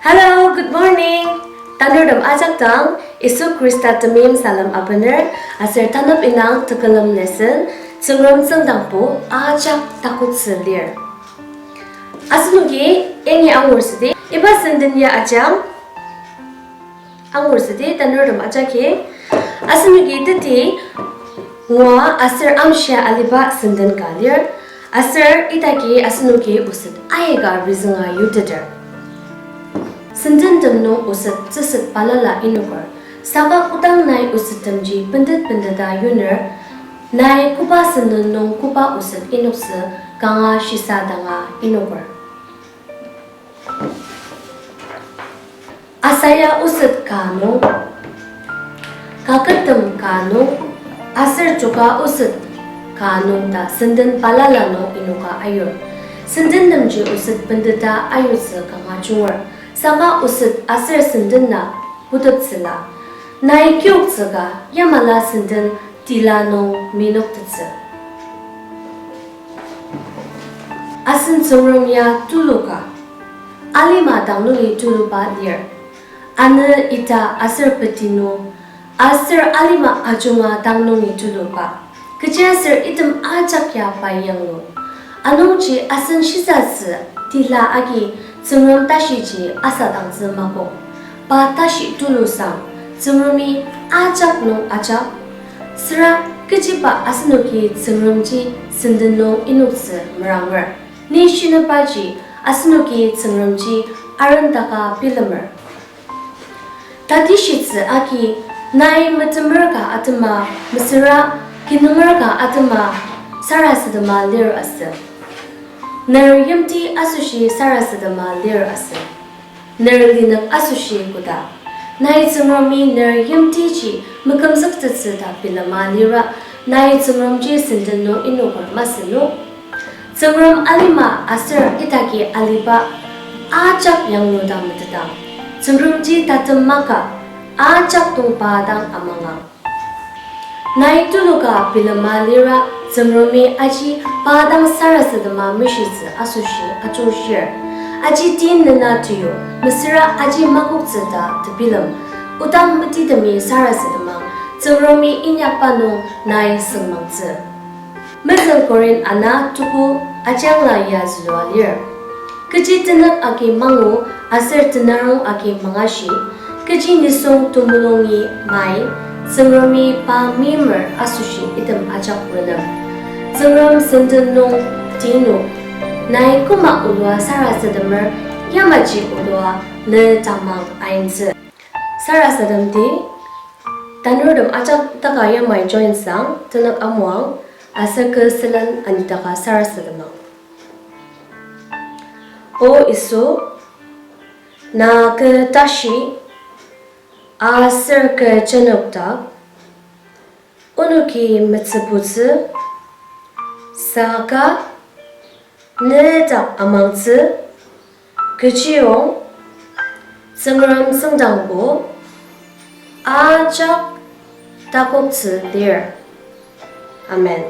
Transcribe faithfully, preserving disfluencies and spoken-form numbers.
Hello, good morning. Tanurtem ajak dang, Yisu Khrista temeim salem abener, aser tanap inang tekülem lesson, Tsüngrem tsüngdangbo ajak takoktsü lir. Asenoki yangi angur südi, iba senden ya ajak angur südi, tanurtem ajaki. Asenoki teti ngua aser amshia aliba senden ka lir. Aser idaki asenoki oset aika rizünga yuteter. Sendentem nung oset tsüset balala inoker. Saka kodang nai osettemji bentet benteta yuner, nai koba senden nung koba oset inoktsü kanga shisadanga inoker. Asaya oset ka nung, kakettem ka nung, aser joka oset ka nung ta senden balala nung inoka ayur. Sendentemji oset benteta ayutsü kanga junger, saka oset aser senden na puteptsüla. Nai kiyoktsü ka yamala senden tila nung minoktettsü. Asen Tsüngrem ya tulu ka, alima dang nungi tuluba lir. Anü, ita aser peti nung, aser alima ajunga dang nungi tuluba. Kechiaser item ajak ya pai yanglu. Anungji asen shisatsü tila agi Tsüngrem tashiji asadangtsü makok. Pa tashi tulusang, Tsüngremi ajak nung ajak. Süra kechiba asenoki Tsüngremji senden nung inoktsü meranger. Ni shinebaji asenoki Tsüngremji arendaka bilemer. Tatishitsü agi, nai metemer ka atema, mesüra kinunger ka atema sarasadema lir asü. Ner yimti asoshi sarasadema lir asü. Ner linük asoshi koda. Nai Tsüngremi ner yimtiji mekümzüktettsü ta bilema lira, nai Tsüngremji senden nung inoker masü nung. Tsüngrem alima aser idaki aliba ajak yangludang metetang. Tsüngremji tatem maka ajak dang pa dang amangang. Nai tuluka bilema lira Tsüngremi aji pa dang sarasadema mishitsü asoshi ajungshir. Aji tin nena tiyu, mesüra aji makoktsü ta tebilem. Odang metitemi sarasademang, Tsüngremi inyakba nung nai süngmangtsü. Mezüng Korin ana tuku ajangla ya zülua lir. Kechi tenük agi mangu aser tenarong agi mangashi, kechi nisung temulungi mai, Tsüngremi pa meimer asoshi item ajak renem. Tsüngrem senden nung tinu, nai koma olua sarasademer, yamaji olua ne tamang aintsü. Sarasademdi, tanurtem ajak taka yamai join sang, tenük amuang, aser kü sülen anitaka sarasademang. O Yisu, na kü tashi, aser kü jenokdak, onoki metsübutsü, saka ne dak amangtsü, kechiyong Tsüngrem tsüngdangbo ajak takoktsü lir. Amen.